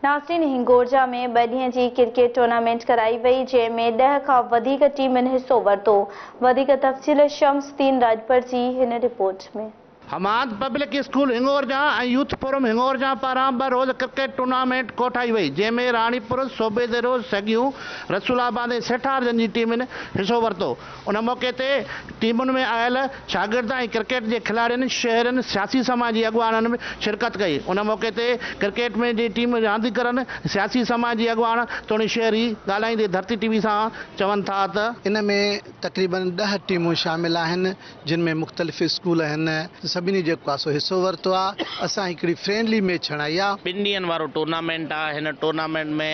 ناظرين هنگورجا ۾ ٻه ڏينهن جي ڪرڪيٽ ٽورنامينٽ ڪرائي وئي جنهن ۾ ڏهه کان وڌيڪ ٽيمن حصو ورتو. وڌيڪ تفصيل شمس الدين راڄپر جي هن report ۾. Hamad public school Hingorja ۽ youth forum Hingorja پاران ٻه روز ڪرڪيٽ ٽورنامينٽ ڪوٺائي وئي جنهن ۾ راڻيپور، صوبيديرو، سڳيون، رسول آباد ۽ سيٺارجن جي ٽيمن حصو ورتو. ان موقعي تي ٽيمن ۾ آيل شاگرد ۽ ڪرڪيٽ جي کلاڙين، شهرين، سياسي سماجي اڳواڻن به شرڪت ڪئي. ان موقعي تي ڪرڪيٽ ۾ جي ٽيم رانديگرن، سياسي سماجي اڳواڻ توڻي شهري ڳالهائيندي ڌرتي ٽي وي سان چون ٿا ته. ان ۾ تقريبن ڏهه ٽيمون شامل آهن جن ۾ مختلف اسڪول آهن سڀني جيڪو آ سو حصو ورتو آ اسان هڪڙي فرينڊلي ميچ هڻائي آ. ٻن ڏينهن وارو ٽورنامينٽ آ هن ٽورنامينٽ ۾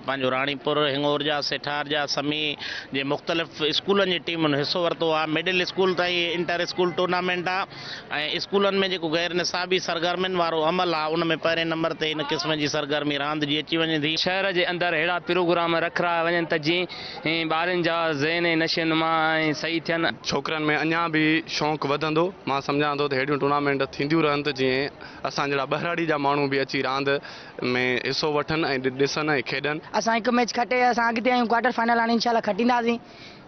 پنهنجو راڻيپور، هڱورجا، سيٺارجا، سمي جي مختلف اسڪولن جي ٽيمن حصو ورتو آهي. مڊل اسڪول تائين انٽر اسڪول ٽورنامينٽ آهي ۽ اسڪولن ۾ جيڪو غير نصابي سرگرمين وارو عمل آهي ان ۾ پهرين نمبر تي هن قسم جي سرگرمي راند جي اچي وڃي ٿي. شهر جي اندر اهڙا پروگرام رکرايا وڃن ته جيئن ٻارن جا ذهن ۽ نشو نما ۽ صحيح ٿين. ڇوڪرن ۾ اڃا به شوق وڌندو. مان سمجهان ٿو ته اهڙيون ٽورنامينٽ ٿينديون رهن ته جيئن اسان جهڙا ٻهراڙي جا ماڻهو به اچي راند ۾ حصو وٺن ۽ ڏسن ۽ کيڏن. اسان هڪ ميچ کٽي اسان اڳتي آهيون ڪوارٽر فائنل هاڻي انشاء الله کٽينداسين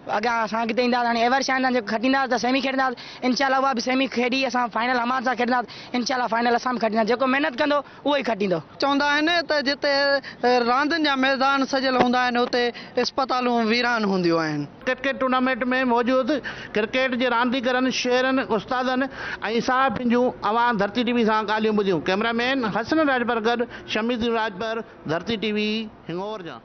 اڳيان اسان اڳتي اينداسين هاڻي ايور شائن سان جيڪو کٽينداسين ته سيمي کيڏنداسين انشاء الله اها به سيمي کيڏي اسان فائنل حماد سان کيڏنداسين انشاء الله فائنل اسان به کٽينداسين جيڪو محنت ڪندو اهو ئي کٽيندو. چوندا آهن ته جتي راندين جا ميدان سجيل هوندا آهن اتي اسپتالون ويران هونديون آهن. ڪرڪيٽ ٽورنامينٽ ۾ موجود ڪرڪيٽ جي رانديگرن، شهرين، استادن ۽ صحافين جون اوهان ڌرتي ٽي وي سان ڳالهيون ٻڌيون. ڪئميرا مين حسن راڄپر گڏ شمي الدين راڄپر، ڌرتي ٽي وي، هنڱورجا.